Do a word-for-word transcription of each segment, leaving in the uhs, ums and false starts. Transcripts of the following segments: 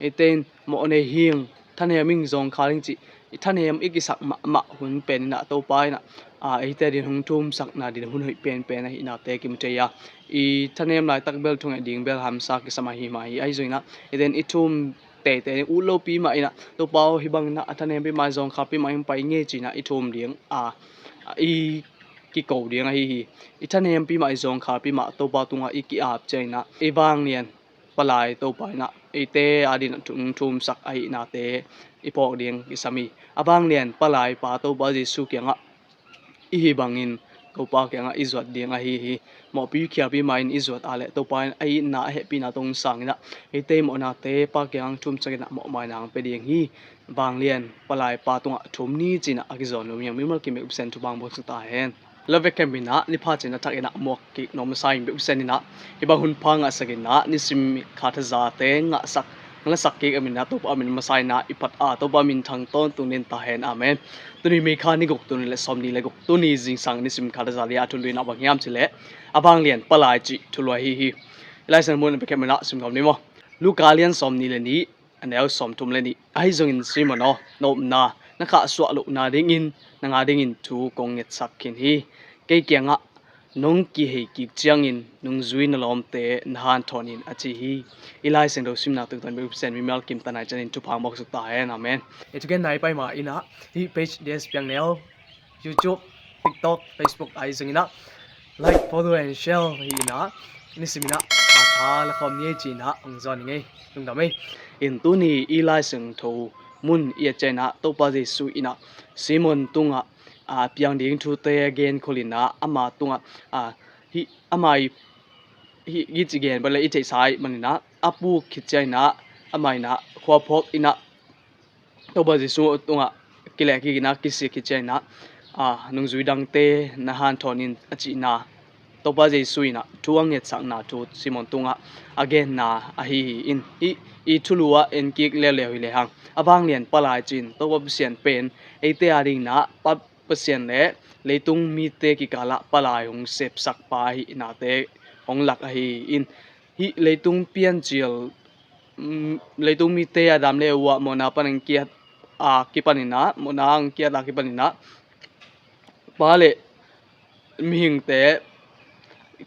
eite in mawh nei hing, thanem ing, zawngkhal ing cih i thanem i kisak mahmah hun pen inah Topa inah, a, eite adin hong thumsakna din hun hoih penpen ahihnate kimu thei a, i thanem laitak bel thunget ding bel hamsa kisam ahi mah hi. Ahi zong inah eite in i thum teitei ut lopi mah inah Topa aw, hih bang inah a thanempi mah, zawngkhalpi mah hong pai ngei ci inah i thum ding, a, i kiko ding ahi hi. I thanempi mah, i zawngkhalpi mah Topa tungah i ki-ap ciang inah i vanglian palai Topa inah eite adin a thu-, thumsak ahihnate i phawk ding kisam hi. A vanglian palai pa Topa Jesu kiangah i hih bangin Topa kiangah i zuat ding ahi hi. Mawhpi khialpi mah in i zuat a leh Topa in a itna a hehpihna tawh hong sang inah eite i mawhnate Pa kiangah thumsak inah mawhmaina hong pia ding hi. Vanglian palai pa tungah thum ni ci inah a kizawn lo hi hang. Mimal kim bek Pasian thupha hong buaksak ta hen. Love Camp inah ni pha ci inah thak inah muak kik nuam masa in bek Pasian inah hih bang hun pha ngahsak inah nisim kha thazate ngahsak, ngahsak kik a min inah Topa min masa inah i phat a Topa min thang tawntung den ta hen. Amen. Tuni May kha ni guk, tuni le sawm ni le guk, tuni zingsang nisim kha thaza li a thu lui inah bang hiam ci leh a vanglian palai cih thulu ahi hi. I Lai Siangtho mun a bek hiam inah sim gawm ni maw. Luka lian sawm ni le ni, a neu sawm thum le ni. Ahi zongin Simon aw, na upna na khahsuah lohna dingin nang adingin thu kong ngetsak khin hi. Kei kiangah nong kihei kik ciangin nungzui na lawmte na hanthawn in a ci hi. I Lai Siangtho simna tungtawn bek Pasian mimal kim ta nai cianin thupha hong buaksak ta hen. Amen. Etuken nai pai ma inah hih page D S Piang Neu, YouTube, TikTok, Facebook ahi zong inah like, follow and share hi inah nisim inah kha tha la khawm ni ei ci inah hong zawn ing ei. Lungdam ei. In tuni i Lai Siangtho mun i et ciang inah Topa Jesu inah Simon tungah, a, piang ding thute a genkhol inah ama tungah, a, hih ama i hih, hih ci gen bale i theihsa ih man inah a puk khit ciang inah ama inah khua phawk inah Topa Jesu tungah kileh kik inah kisik khit ciang inah, a, nungzui dangte na hanthawn in a cihna Topa Jesu inah thu a ngetsakna thu Simon tungah a genna ahi hi. In hih i thulu ah en kik leuleu hi lehang a vanglian palai cih in Topa Pasian pen eite ading inah Pa Pasian le leitung mite kikalah palai hong sepsak pa ahihnate hong lak ahi hi. In hih leitung piancil, mm, leitung mite Adam le Eva mawhna pan hong kiat a kipan inah, mawhna hong kiat a kipan inah pa le mihingte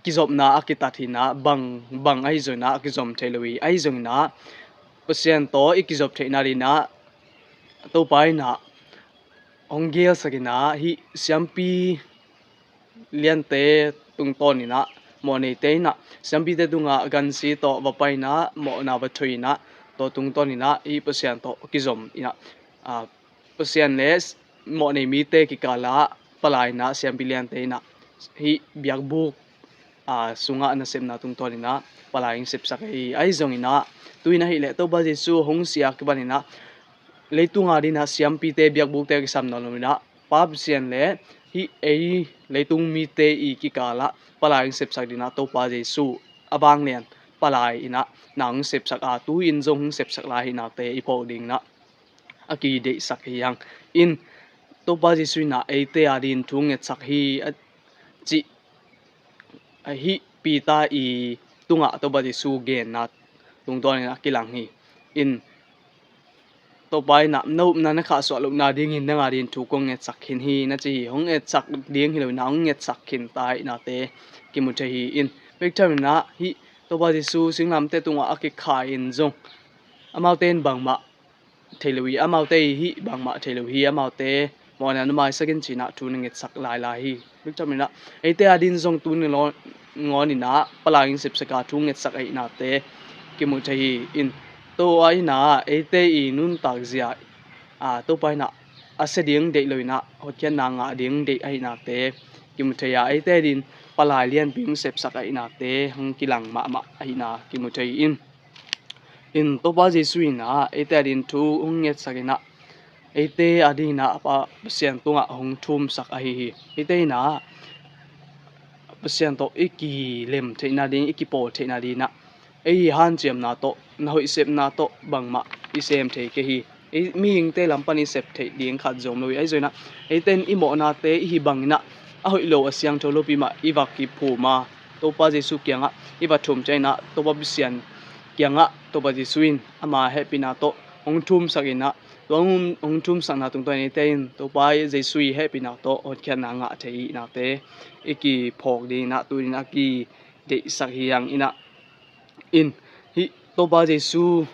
kizopna a kitat hi inah bang, bang ahi zong inah a kizom thei lo hi. Ahi zong inah Pasian tawh i kizop theihna ding inah Topa inah hong gelsak inah hih siampi liante tungtawn inah mawhneite inah siampite tungah gansi tawh va pai inah mawhna va thoi inah tua tungtawn inah hih Pasian tawh kizom inah, a, Pasian le mawhnei mite kikalah palai inah siampi liante inah hih biakbuk, a, sungah nasepna tungtawn inah palai hong sepsak ahi hi. Ahi zong inah tu inah hih leh Topa Jesu hong si a kipan inah leitung ading inah siampite biakbukte kisam nawn lo inah Pa Pasian le hih ei leitung mite i kikalah palai hong sepsak ding inah Topa Jesu a vanglian palai inah na hong sepsak a tu-in zong hong sepsak lai ahihnate i phawk ding inah a kideihsak hi hang. In Topa Jesu inah eite ading thu ngetsak hi a cih ahi Peter i tungah Topa Jesu genna tungtawn inah a kilang hi. In Topa inah na upna na khahsuah lohna dingin nang ading thu kong ngetsak khin hi na ci hi. Hong ngetsak ding hi lo inah hong ngetsak khin ta ahihnate kimu thei hi. In bek tham inah hih Topa Jesu singlamteh tungah a kikhai in zong amaute in bangmah thei lo hi, amaute i hih bangmah thei lo hi, amaute mawhna na maisak in ci inah thu na ngetsak lailai hi. Bek tham inah eite ading zong tuni nangawn inah palai hong sepsak a thu ngetsak ahihnate kimu thei hi. In tua inah eite i nuntak zia, a, Topa inah a sia ding deih lo inah hotkhiatna ngah ding deih ahihnate kimu thei a, eite ading palai lianpi hong sepsak ahihnate hong kilang mahmah ahihna kimu thei hi. In In Topa Jesu inah eite ading thu hong ngetsak inah eite ading inah Pa Pasian tungah hong thumsak ahi hi. Eite inah Pasian tawh i kilem theihna ding, i kipawl theihna ding inah ei hanciamna tawh, na hoih sepna tawh bangmah i sem thei kei hi. Ei mihingte lam pan i sep theih ding khat zong om lo hi. Ahi zong inah eite in i mawhnate i hih bang inah a hoih lo, a siangtho lopi mah i va kiphum a Topa Jesu kiangah i va thum ciang inah Topa Pasian kiangah Topa Jesu in ama hehpihna tawh hong thumsak in ah, tua hong, hong thumsakna tungtawn in eite in Topa Jesu i hehpihna tawh hotkhiatna ngah thei i hihna te i kiphawk ding in ah, tu in a kideihsak hi hang in ah, in hih Topa Jesu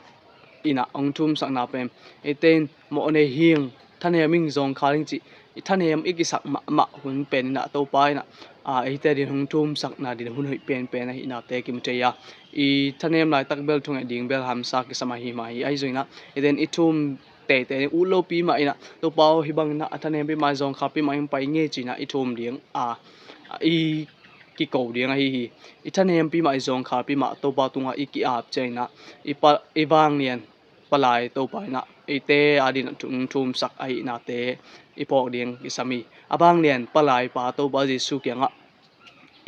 in ah hong thumsakna pen eite in mawh nei hing, thanem hing, zawngkhal hing cih i thanem i kisak mahmah hun pen in ah Topa in ah, a, eite din hong thumsakna din hun hoih penpen ahihna te kimu thei a, i thanem laitak bel thunget ding bel hamsa kisam ahi mah hi. Ahi zongin ah eite in i thum teitei ding, ut lopi mah in ah Topa aw, hih bangin ah a thanempi mah, zawngkhalpi mah hong pai ing e ci-in ah i thum ding a, i kiko ding ahi hi. I thanempi mah, i zawngkhalpi mah Topa tungah i ki-ap ciangin ah i pa, i vanglian palai Topa in ah eite a din ah thum, thumsak ahihna te i phawk ding kisam hi. A vanglian palai pa Topa Jesu kiangah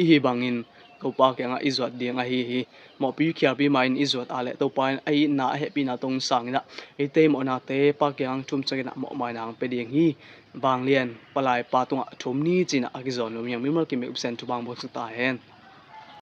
i hih bangin Topa kiangah i zuat ding ahi hi. Mawhpi khialpi mah in i zuat a leh Topa in a itna, a hehpihna tawh hong sang in ah eite mawhna te Pa kiangah thumsak in ah mawhmaina hong pia ding hi. Vanglian palai pa tungah thum ni ci-in ah a kizawn lo hi hang. Mimal kim bek Pasian thupha hong buangsak ta hen.